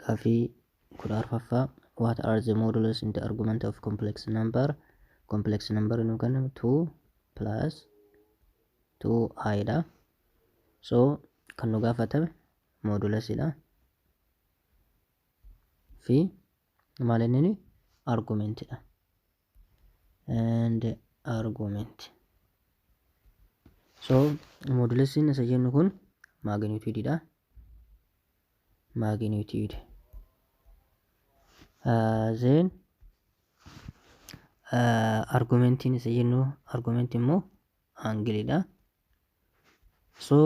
Gaaffii 14ffaa: What are the modulus in the argument of complex number? Complex number nu kennamu 2 plus 2i dha. So kan nu gaafatame modulus dha fi maal inni argument dha and argument. So modulusiin isa jennu kun magnitude dha, magnitude. Then argumentiin isa jennu argument immoo angle dha. So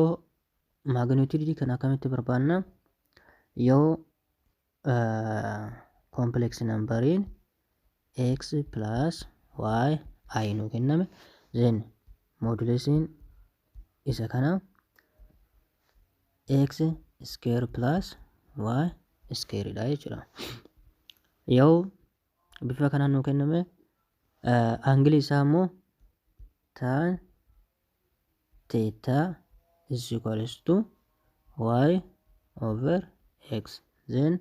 magnitude kana akkamitti barbaanna? Yoo complex numberiin x plus y i nu kenname, then modulusiin isa kana x square plus y square dha jechuudha. Yoo bifa kanaan nu kenname, angle isaa immoo tan theta is equals to y over x, then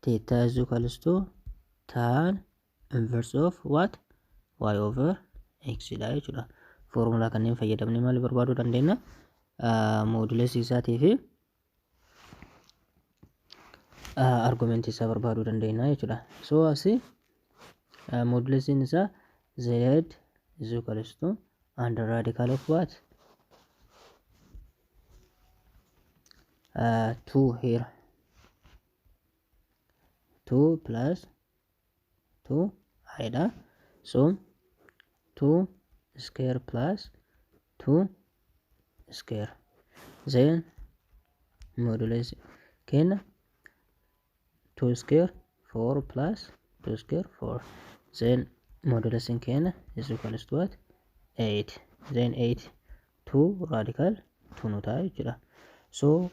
theta is equals to tan inverse of what? Y over x dha jechuudha. Foormulaa kanneen fayyadamnee maal barbaaduu dandeenya? Modulusii isaatii fi argumentii isaa barbaaduu dandeenya jechuudha. So asii modulusiin isaa z is equals to under radical of what? 2 here, 2 plus 2 i dha. So 2 square plus 2 square, then modulus kenna 2 square 4 plus 2 square 4, then modulus kenna is equals to what? 8. Then 8 2 radical 2 nu ta'a jechuudha. So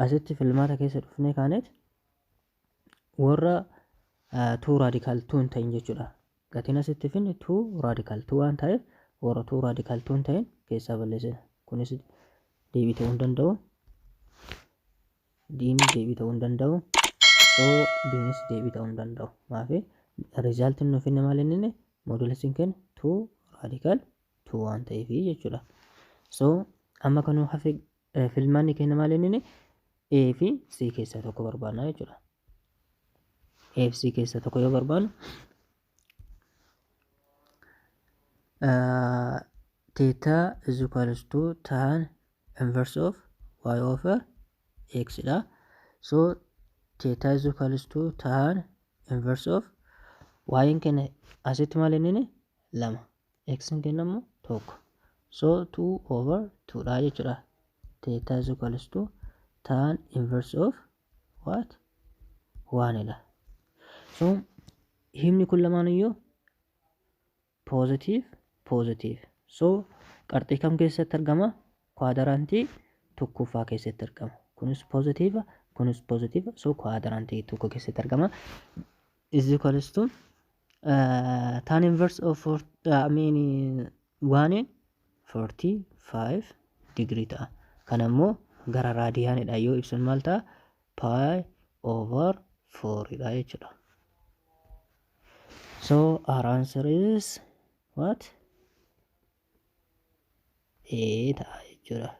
asitti filmaata keessa dhufnee kaanet warra 2 radical 2 hin ta'in jechuudha. Gatiin asitti finne 2 radical 2 waan ta'eef, warra 2 radical 2 hin ta'in keessaa balleessina. Kunis deebii ta'uu hin danda'u. Diin deebii ta'uu hin danda'u. So B'nis deebii ta'uu hin danda'u. Maafi resultiin nu finne maal inni modulusiin kenna 2 radical 2 waan ta'eef jechuudha. So amma kan nu hafe filmaanni kenna maal inni A fi C keessaa tokko barbaadna jechuudha. A fi C keessaa tokko yoo barbaadnu, theta is equals to tan inverse of y over x dha. So theta is equals to tan inverse of y kenna asitti maal inni lama, x kenna immoo tokko. So 2 over 2 dha jechuudha. Theta is equals to tan inverse of what? 1 dha. So himni kun lamaan iyyuu positive positive. So qarxii kam keessatti argama? Quadrantii tokkoffaa keessatti argama. Kunis positive, kunis positive. So quadrantii tokko keessatti argama. Is equals to tan inverse of four, I mean 1 45 degree ta'a. Kana immoo gara radianidha yoo ibsan maal ta'a? Pi over 4 dha jechuudha. So our answer is what? A ta'a jechuudha.